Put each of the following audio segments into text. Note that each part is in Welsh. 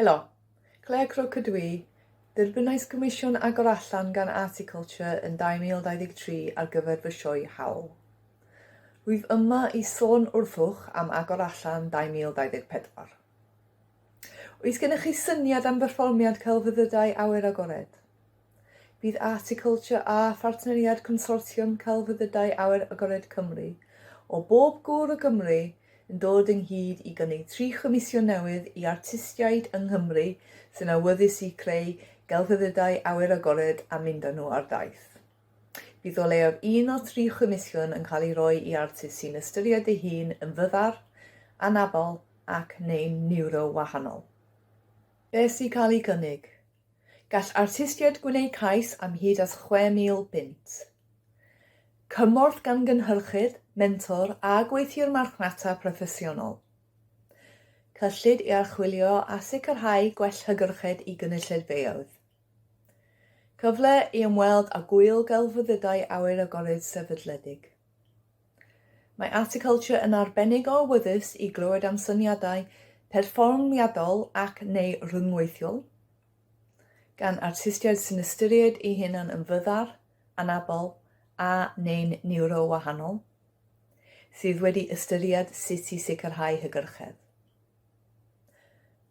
Helo, Claire Crook ydw i. Derbynnais gomisiwn agor allan gan Articulture yn 2023 ar gyfer fy sioe Haul. Rwyf yma i sôn wrthwch am agor allan 2024. Oes gennych chi syniad am berfformiad celfyddydau awyr agored? Bydd Articulture a Phartneriaid Consortiwm Celfyddydau Awyr Agored Cymru o bob gwr o Gymru yn dod ynghyd i gynnig tri chomisiwn newydd i artistiaid yng Nghymru sy'n awyddus i creu gelfyddydau awyr agored a mynd â nhw ar daith. Bydd o leiaf un o'r tri chomisiwn yn cael ei roi i artist sy'n ystyried ei hun yn fyddar, anabl ac neu'n niwrowahanol. Beth sy'n cael ei gynnig? Gall artistiaid gwneud cais am hyd at 6,000 bunt. Cymorth gan gynhyrchydd, mentor a gweithiwr marchnata proffesiynol. Cyllid i archwilio a sicrhau gwell hygyrchedd i gynulleidfaoedd. Cyfle i ymweld â gŵyl gelfyddydau awyr agored sefydledig. Mae Articulture yn arbennig o awyddus i glywed am syniadau perfformiadol ac neu rhyngweithiol gan artistiaid sy'n ystyried eu hunain yn fyddar, anabl a neu'n niwrowahanol, sydd wedi ystyried sut i sicrhau hygyrchedd.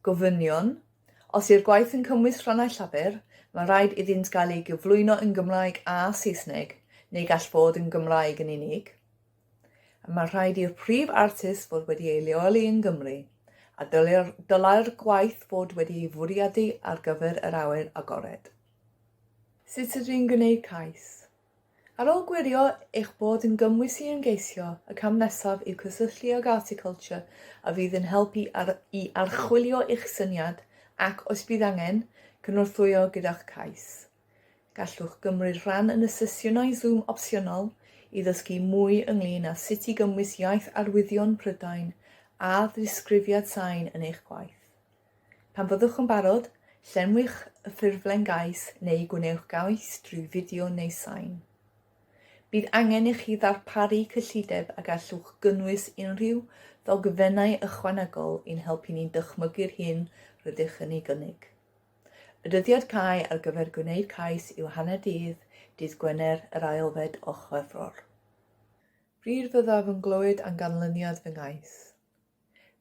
Gofynion, Os yw'r gwaith yn cynnwys rhannau llafur, mae'n rhaid iddynt gael eu gyflwyno yn Gymraeg a Saesneg, neu gall fod yn Gymraeg yn unig. A mae'n rhaid i'r prif artist fod wedi ei leoli yng Nghymru, a dylai'r gwaith fod wedi ei fwriadu ar gyfer yr awyr agored. Sut ydw i'n gwneud cais? Ar ôl gwirio eich bod yn gymwys i ymgeisio, y cam nesaf yw cysylltu ag Articulture a fydd yn helpu ar i archwilio eich syniad ac, os bydd angen, cynorthwyo gyda'ch cais. Gallwch gymryd rhan yn y sesiynau Zoom opsiynol i ddysgu mwy ynglŷn â sut i gymwys Iaith Arwyddion Prydain a ddisgrifiad sain yn eich gwaith. Pan fyddwch yn barod, llenwch y ffurflen gais neu gwnewch gais drwy fideo neu sain. Bydd angen i chi ddarparu cyllideb a gallwch gynnwys unrhyw ddogfennau ychwanegol i'n helpu ni dychmygu'r hyn rydych yn ei gynnig. Y dyddiad cau ar gyfer gwneud cais yw hanner dydd, dydd Gwener yr ailfed o Chwefror. Pryd fyddaf yn glywed am ganlyniad fy nghais?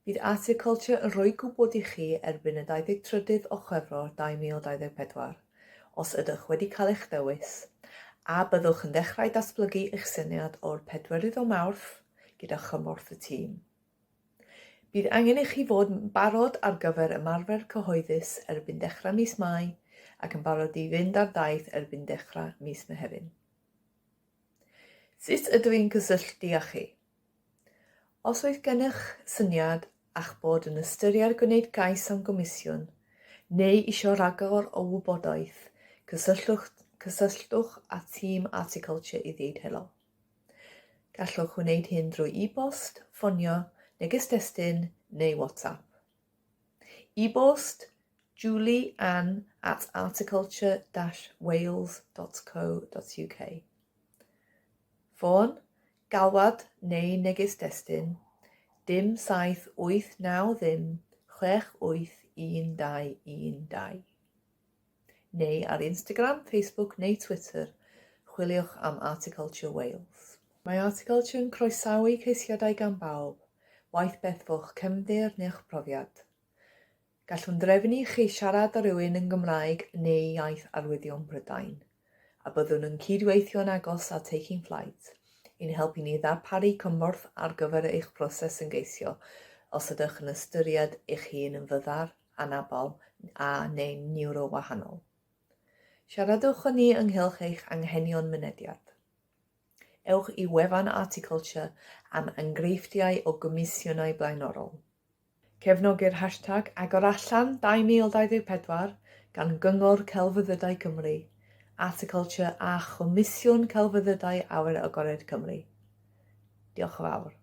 Bydd Articulture yn rhoi gwybod i chi erbyn y 23rd o Chwefror 2024 os ydych wedi cael eich dewis, a byddwch yn dechrau datblygu eich syniad o'r pedwerydd o Mawrth gyda chymorth y tîm. Bydd angen i chi fod yn barod ar gyfer ymarfer cyhoeddus erbyn dechrau mis Mai ac yn barod i fynd ar daith erbyn dechrau mis Mehefin. Sut ydw i'n cysylltu â chi? Os oes gennych syniad a'ch bod yn ystyried gwneud cais am gomisiwn, neu eisiau rhagor o wybodaeth, cysylltwch, cysylltwch â tîm Articulture i ddweud helo. Gallwch wneud hyn drwy e-bost, ffonio, neges destun neu WhatsApp. E-bost, julieann at articulture-wales.co.uk. Ffôn, galwad neu neges destun, dim 7 8 9 ddim 6 8 1 2 1 2. Neu ar Instagram, Facebook neu Twitter, chwiliwch am Articulture Wales. Mae Articulture yn croesawu ceisiadau gan bawb, waeth beth fo'ch cefndir neu'ch profiad. Gallwn drefnu i chi siarad â rhywun yn Gymraeg neu Iaith Arwyddion Prydain, a byddwn yn cyd-weithio'n agos â Taking Flight i'n helpu ni ddarparu cymorth ar gyfer eich proses ymgeisio os ydych yn ystyried eich hun yn fyddar, anabl a neu'n niwrowahanol. Siaradwch â ni ynghylch eich anghenion mynediad. Ewch i wefan Articulture am enghreifftiau o gomisiynau blaenorol. Cefnogir hashtag AgorAllan 2024 gan Gyngor Celfyddydau Cymru, Articulture a Chomisiwn Celfyddydau Awyr Agored Cymru. Diolch yn fawr.